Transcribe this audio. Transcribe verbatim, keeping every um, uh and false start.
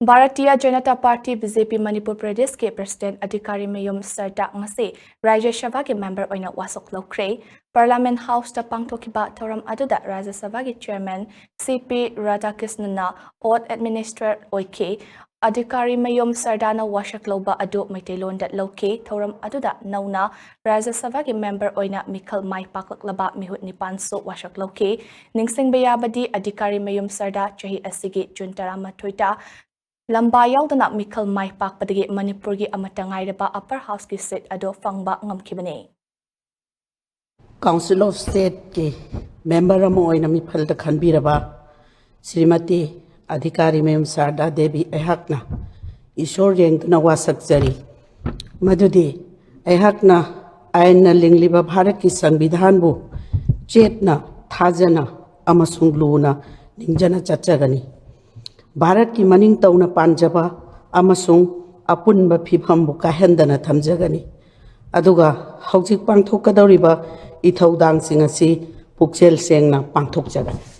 Bharatiya Janata party, B J ꯄꯤ, ꯃꯅꯤꯄꯨꯔ ꯄ꯭ꯔꯗꯦꯁꯀꯤ president ꯑꯙꯤꯀꯥꯔꯤ ꯃꯌꯨꯝ ꯁꯔꯗꯥ ꯉꯁꯤ ꯔꯥꯖ꯭ꯌ ꯁꯚꯥꯒꯤ ꯃꯦꯝꯕꯔ ꯑꯣꯏꯅ ꯋꯥꯁꯛ ꯂꯧꯈ꯭ꯔꯦ꯫ ꯄꯥꯔꯂꯤꯌꯥꯃꯦꯟꯠ ꯍꯥꯎꯁꯇ ꯄꯥꯡꯊꯣꯛꯈꯤꯕ ꯊꯧꯔꯝ ꯑꯗꯨꯗ ꯔꯥꯖ꯭ꯌ ꯁꯚꯥꯒꯤ ꯆꯤꯌꯥꯔꯃꯦꯟ ꯁꯤ ꯄꯤ ꯔꯥꯙꯥꯀ꯭ꯔꯤꯁꯅꯟꯅ ꯑꯣꯊ ꯑꯦꯗꯃꯤꯅꯤꯁꯇꯔ ꯑꯣꯏꯈꯤ꯫ ꯑꯙꯤꯀꯥꯔꯤ ꯃꯌꯨꯝ ꯁꯔꯗꯥꯅ ꯋꯥꯁꯛ ꯂꯧꯕ ꯑꯗꯨ ꯃꯩꯇꯩꯂꯣꯟꯗ ꯂꯧꯈꯤ꯫ ꯊꯧꯔꯝ ꯑꯗꯨꯗ ꯅꯧꯅ ꯔꯥꯖ꯭ꯌ ꯁꯚꯥꯒꯤ ꯃꯦꯝꯕꯔ ꯑꯣꯏꯅ ꯃꯤꯈꯜ ꯃꯥꯏ ꯄꯥꯛꯂꯛꯂꯕ ꯃꯤꯍꯨꯠ ꯅꯤꯄꯥꯟꯁꯨ ꯋꯥꯁꯛ ꯂꯧꯈꯤ꯫ ꯅꯤꯡꯁꯤꯡꯕ ꯌꯥꯕꯗꯤ, ꯑꯙꯤꯀꯥꯔꯤ ꯃꯌꯨꯝ ꯁꯔꯗꯥ ꯆꯍꯤ ꯑꯁꯤꯒꯤ ꯖꯨꯟ ꯇꯔꯥꯃꯥꯊꯣꯏꯗ ꯂꯝꯕꯥ ꯌꯥꯎꯗꯅ ꯃꯤꯈꯜ ꯃꯥꯏ ꯄꯥꯛꯄꯗꯒꯤ ꯃꯅꯤꯄꯨꯔꯒꯤ ꯑꯃꯠꯇ ꯉꯥꯏꯔꯕ ꯑꯞꯄꯔ ꯍꯥꯎꯁꯀꯤ ꯁꯤꯠ ꯑꯗꯨ ꯐꯪꯕ ꯉꯝꯈꯤꯕꯅꯤ꯫ ꯀꯥꯎꯟꯁꯤꯜ ꯑꯣꯐ ꯁ꯭ꯇꯦꯠꯀꯤ ꯃꯦꯝꯕꯔ ꯑꯃ ꯑꯣꯏꯅ ꯃꯤꯐꯜꯗ ꯈꯟꯕꯤꯔꯕ ꯁ꯭ꯔꯤꯃꯇꯤ ꯑꯙꯤꯀꯥꯔꯤ ꯃꯌꯨꯝ ꯁꯥꯔꯗꯥ ꯗꯦꯕꯤ ꯑꯩꯍꯥꯛꯅ ꯏꯁꯣꯔ ꯌꯦꯡꯗꯨꯅ ꯋꯥꯁꯛꯆꯔꯤ꯫ ꯃꯗꯨꯗꯤ ꯑꯩꯍꯥꯛꯅ ꯑꯥꯏꯟꯅ ꯂꯤꯡꯂꯤꯕ ꯚꯥꯔꯠꯀꯤ ꯁꯪꯕꯤꯙꯥꯟꯕꯨ ꯆꯦꯠꯅ, ꯊꯥꯖꯅ ꯑꯃꯁꯨꯡ ꯂꯨꯅ ꯅꯤꯡꯖꯅ ꯆꯠꯆꯒꯅꯤ꯫ ꯚꯥꯔꯠꯀꯤ ꯃꯅꯤꯡ ꯇꯧꯅ ꯄꯥꯟꯖꯕ ꯑꯃꯁꯨꯡ ꯑꯄꯨꯟꯕ ꯐꯤꯕꯝꯕꯨ ꯀꯥꯏꯍꯟꯗꯅ ꯊꯝꯖꯒꯅꯤ꯫ ꯑꯗꯨꯒ ꯍꯧꯖꯤꯛ ꯄꯥꯡꯊꯣꯛꯀꯗꯧꯔꯤꯕ ꯏꯊꯧꯗꯥꯡꯁꯤꯡ ꯑꯁꯤ ꯄꯨꯛꯆꯦꯜ ꯁꯦꯡꯅ ꯄꯥꯡꯊꯣꯛꯆꯒꯅꯤ꯫